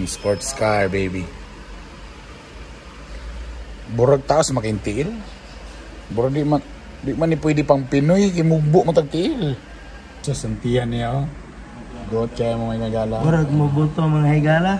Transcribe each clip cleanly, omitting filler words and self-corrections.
Sports car, baby. Burag taas makintiil. Burag di man ni pwede pang Pinoy kay mugbo mo tagtiil. Sa santian niya oh. Go kay mo mga gala. Murag mo buto mga higala.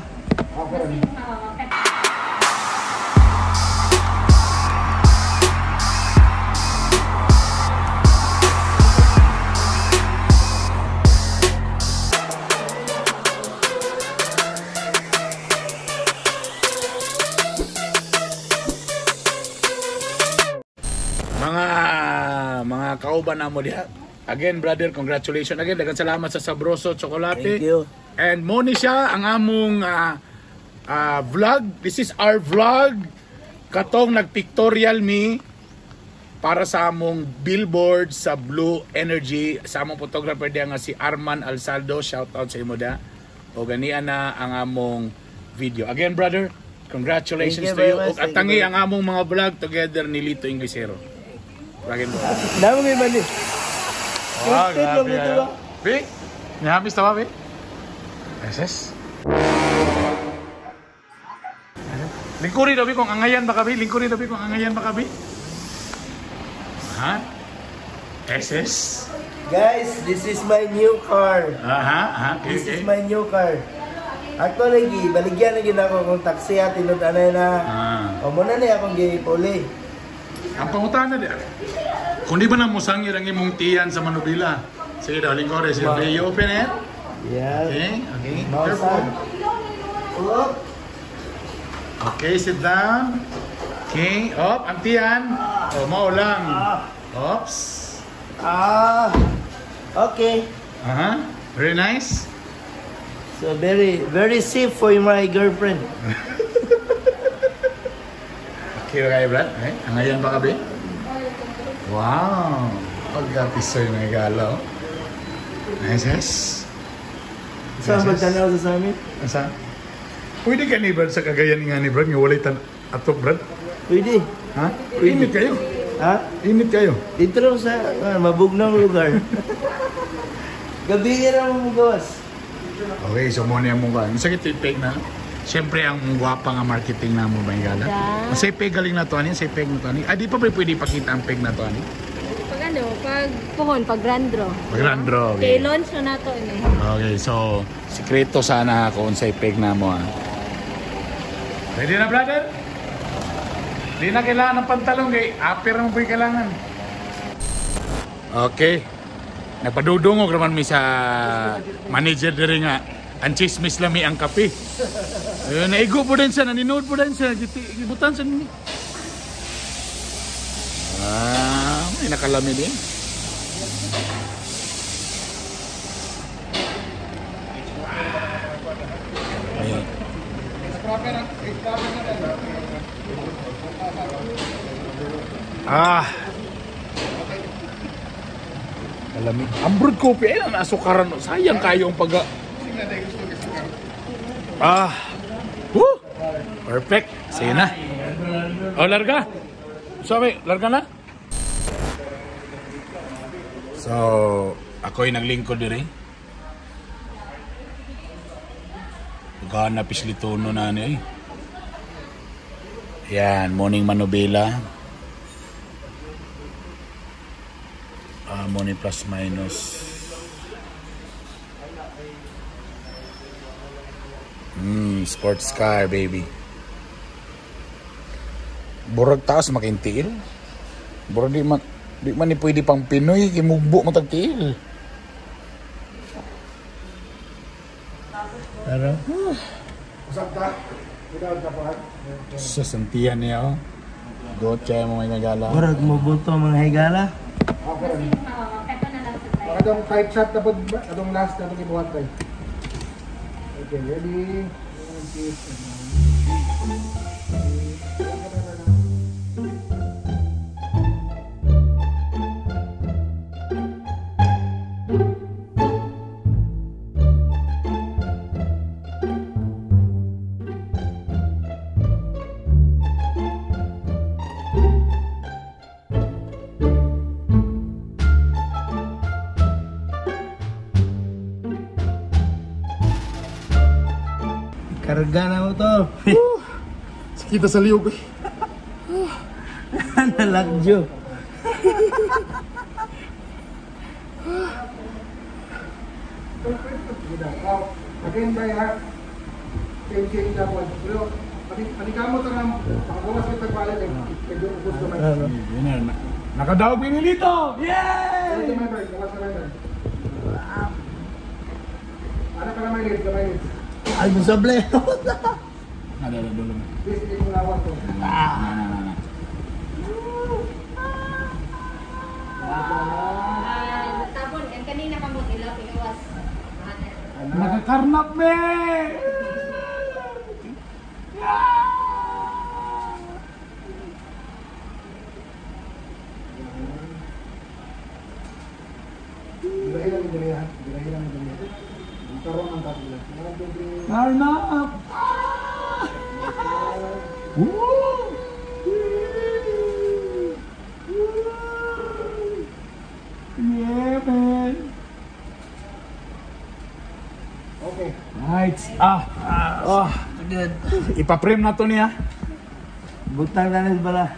Mga kauban na mo diha. Again, brother, congratulations again. Daghang salamat sa Sabroso Chocolate. Thank you. And mo ni siya ang among vlog. This is our vlog. Katong nagpictorial mi para sa among billboard sa Blue Energy, sa among photographer diha nga si Arman Alsaldo. Shout out sa imo da. O ganian na ang among video. Again, brother, congratulations Thank to you you. very Ug much. Thank you atangi very ang among mga vlog together ni Lito Inglesero. Lagi mo. Damo ngay bali. Ah, Scripted lang grabe, ito ah. ba? Bi, nihamis ta ba, Bi? SS? Lingkuri daw, Bi, kung angayan ba ka, Bi? Lingkuri daw, Bi, kung angayan ba ka, Bi? Ha? SS? Guys, this is my new car. Aha, aha, okay, This is okay. my new car. Actually, baligyan na gid ako kung taxi at tinud-anay na. Ah. O mo na ni akong gipuli. Ang pangutana di. Kung di ba na musangir ang imong tiyan sa Manubila? Sige daw, lingkuri. Sige, Wow. you open it. Yeah. Okay. Mausan. Careful. Oh, Okay, sit down. Okay, up, ang tiyan. O, mao lang. Oops. Ah. Okay. Aha, very nice. So very very safe for my girlfriend. Okay, okay, Brad. Okay, angayan ba kabi? Wow. Pagkapisoy mga galaw. Nice, yes. Saan Yes, yes. magtanaw sa amin? Asa? Pwede ka ni Brad sa Cagayan nga ni Brad nga walay tan ato, Brad. Pwede. Ha? Init kayo. Ha? Init kayo. Dito lang sa mabugnong lugar. Gabi ra mo gawas. Okay, so mo niya mong kan. Sakit yung peg na. Siyempre, ang gwapa nga marketing na mo ba yung gala? Sa peg galing na to, ani? Sa peg na to, ani? Ah, di pa ba pwede ipakita ang peg na to, ani? Pag ano, pag puhon, pag grand draw. Pag grand draw, Okay, okay. launch na nato ini. Okay, so, sikreto sana ako kung sa peg na mo, ah. Ready na, brother? Di na kailangan ng pantalon, kay apir naman po yung kailangan. Okay. Nagpadudungog naman mi sa manager diri nga. Ang chismis lami ang kape. Eh, naigo po din siya, naninood po din siya. Gibutan siya nini. Ah, may nakalami din. Ayan. Ah. Kalami. Ang brewed coffee ay nasukaran. Sayang kayo ang pag. Ah. Woo! Perfect. Sige na. Oh, larga. Sabi, larga na. So, ako'y naglingkod diri. Pagkana pislitono na ni eh. Yan, morning manubela. Ah, morning plus minus. Sports car, baby. Burag taas makintiil. Burag di man ni pwede pang Pinoy kay mugbo mo tagtiil. Ano? Sa santian niya oh. Go kay mo mga gala. Murag mo buto mga higala. Atong type shot na po, atong last na itong ibuhat tayo. Okay, ready? One, two, three. Karga na mo to. Sakita sa liog eh. Nalakjo. Oh, again bay ha. Same same na po. Pero panikamot ang pagawas kita palit eh. Medyo ubos gamay. Yun na. Nakadaog ni Nilito! Yay! Gamay bay, gawas gamay bay. Ano pa gamay leads, gamay leads. Ay, musable. Nada, nada, dulo na. Please, hindi ko lawan to. Na, na, na, na. Ah, tapon, ang kanina pa mo ila pigawas. Nakakarnap me! Dirahi lang yung dirahi ha. Dirahi lang yung dirahi. Karoon ang tatlo. 1, 2, 3. Karnap! Ah! Woo! Yeah, man! Okay. Right. Ah. Ah. Good. Ipa-frame na to niya. Butang na rin bala.